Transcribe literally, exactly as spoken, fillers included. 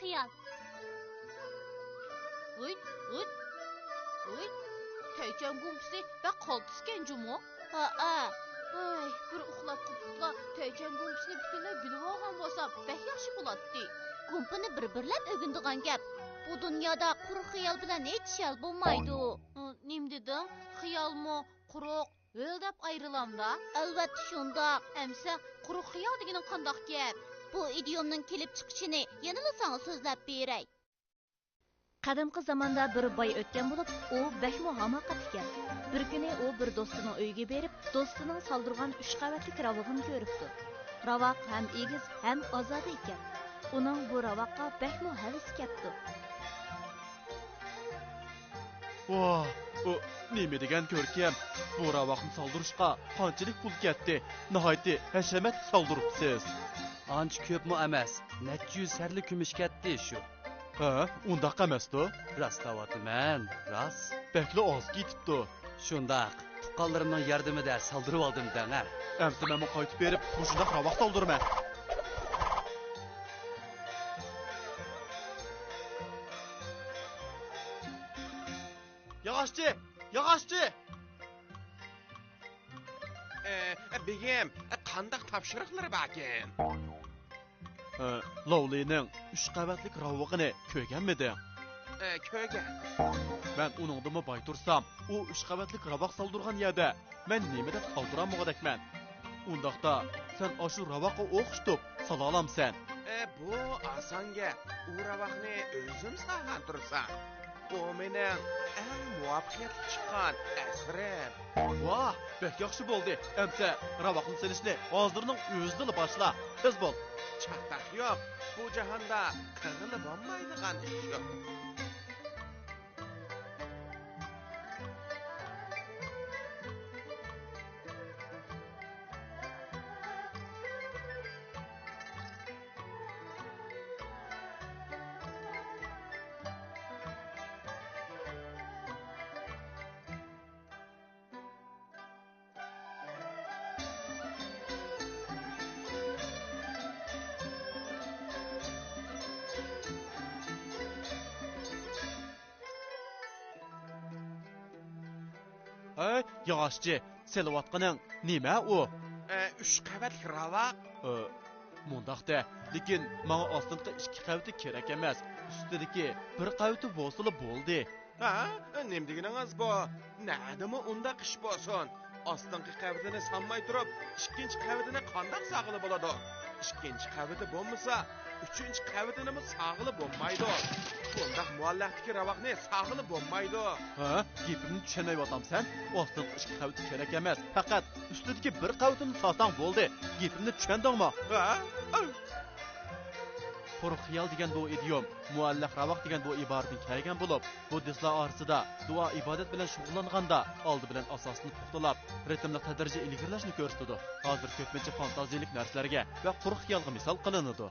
خىيال. ھۇي، ھۇي، ھۇي. تەيچەن گۇمپىسى بەك قالتىسكەن جۇمۇ. ھەئە. ھاي، بىر ئۇخلاپ قوپۇپلا تەيچەن گۇمپىسىنى پۈتۈنلەي بىلىۋالغان بولسام بەك ياخشى بولاتتى. گۇمپىنى بىر-بىرلەپ ئۆگىنىدىغان گەپ. بۇ دۇنيادا قۇرۇق خىيال بىلەن ھېچ ئىش ھەل بولمايدۇ. ئۇ، نېمە دېدىڭ؟ خىيالمۇ قۇرۇق ھۆل دەپ ئايرىلامدا؟ ئەلۋەتتە شۇنداق. ئەمسە قۇرۇق خىيال دېگىنىڭ قانداق گەپ؟ بۇ ئىدىيومنىڭ كېلىپ چىقىشىنى يەنىلا ساڭا سۆزلەپ بېرەي. قەدىمكى زاماندا بىر باي ئۆتكەن بولۇپ، ئۇ بەكمۇ ھاماقەت ئىكەن. بىر كۈنى ئۇ بىر دوستىنىڭ ئۆيىگە بېرىپ، دوستىنىڭ سالدۇرغان ئۈچ قەۋەتلىك راۋىقىنى كۆرۈپتۇ. راۋاق ھەم ئېگىز، ھەم ئازادە ئىكەن. ئۇنىڭ بۇ راۋاققا بەكمۇ ھەۋىسى كەپتۇ. ۋاھ، ئۇ نېمە دېگەن كۆركەم! بۇ راۋاقنى سالدۇرۇشقا قانچىلىك پۇل كەتتى؟ ناھايىتى ھەشەمەتلىك سالدۇرۇپسىز. ئانچە كۆپمۇ ئەمەس، نەچچە يۈز سەرلىك كۈمۈش كەتتى شۇ. ھە، ئۇنداق ئەمەستۇ؟ راست دەۋاتىمەن، راست. بەكلا ئاز كېتىپتۇ. شۇنداق، تۇغقانلىرىمنىڭ ياردىمىدە سالدۇرۇۋالدىم دەڭە. ئەمسە مەنمۇ قايتىپ بېرىپ مۇشۇنداق راۋاق سالدۇرىمەن. ياغاچچى! ياغاچچى! ئە، بېگىم، قانداق تاپشۇرۇقلىرى باركىن؟ ئە، لاۋلىنىڭ ئۈچ قەۋەتلىك راۋىقىنى كۆرگەنمىدىڭ؟ ئە، كۆرگەن. مەن ئۇنىڭدىنمۇ باي تۇرسام، ئۇ ئۈچ قەۋەتلىك راۋاق سالدۇرغان يەردە مەن نېمە دەپ سالدۇرالمىغۇدەكمەن؟ ئۇنداقتا سەن ئاشۇ راۋاققا ئوخشىتىپ سالالامسەن؟ ئە، بۇ ئاسان گەپ. ئۇ راۋاقنى ئۆزۈم سالغان تۇرسام. بۇ مېنىڭ ئەڭ مۇۋەپپەقىيەتلىك چىققان ئەسىرىم. ۋاھ، بەك ياخشى بولدى. ئەمسە راۋاقنى سېلىشنى ھازىرنىڭ ئۆزىدىلا باشلا. تېز بول. چاتاق يوق. بۇ جاھاندا قىلغىلى بولمايدىغان ئىش يوق. ھەي، ياغاچچى، سېلىۋاتقىنىڭ نېمە ئۇ؟ ئە، ئۈچ قەۋەتلىك راۋاق. ئە، مۇنداق دە، لېكىن ماڭا ئاستىنقى ئىككى قەۋىتى كېرەك ئەمەس، ئۈستىدىكى بىر قەۋىتى بولسىلا بولدى. ھە؟ نېمە دېگىنىڭىز بۇ؟ نەدىمۇ ئۇنداق ئىش بولسۇن؟ ئاستىنقى قەۋىتىنى سانماي تۇرۇپ، ئىككىنچى قەۋىتىنى قانداق سالغىلى بولىدۇ؟ ئىككىنچى قەۋىتى بولمىسا، ئۈچىنچى قەۋىتىنىمۇ سالغىلى بولمايدۇ. بۇنداق مۇئەللەقتىكى راۋاقنى سالغىلى بولمايدۇ. ھە؟ گېپىمنى چۈشەنمەيۋاتامسەن؟ ئاستىنقى ئىككى قەۋىتى كېرەك ئەمەس، پەقەت ئۈستىدىكى بىر قەۋىتىنى سالساڭ بولدى. گېپىمنى چۈشەندىڭمۇ؟ ھە؟ قۇرۇق خىيال دېگەن بۇ ئىدىيوم مۇئەللەق راۋاق دېگەن بۇ ئىبارىدىن كەلگەن بولۇپ، بۇددىستلار ئارىسىدا دۇئا ئىبادەت بىلەن شۇغۇللانغاندا ئالدى بىلەن ئاساسنى پۇختىلاپ، رىتىملىق تەدرىجىي ئىلگىرىلەشنى كۆرسىتىدۇ. ھازىر كۆپىنچە فانتازىيىلىك نەرسىلەرگە ۋە قۇرۇق خىيالغا مىسال قىلىنىدۇ.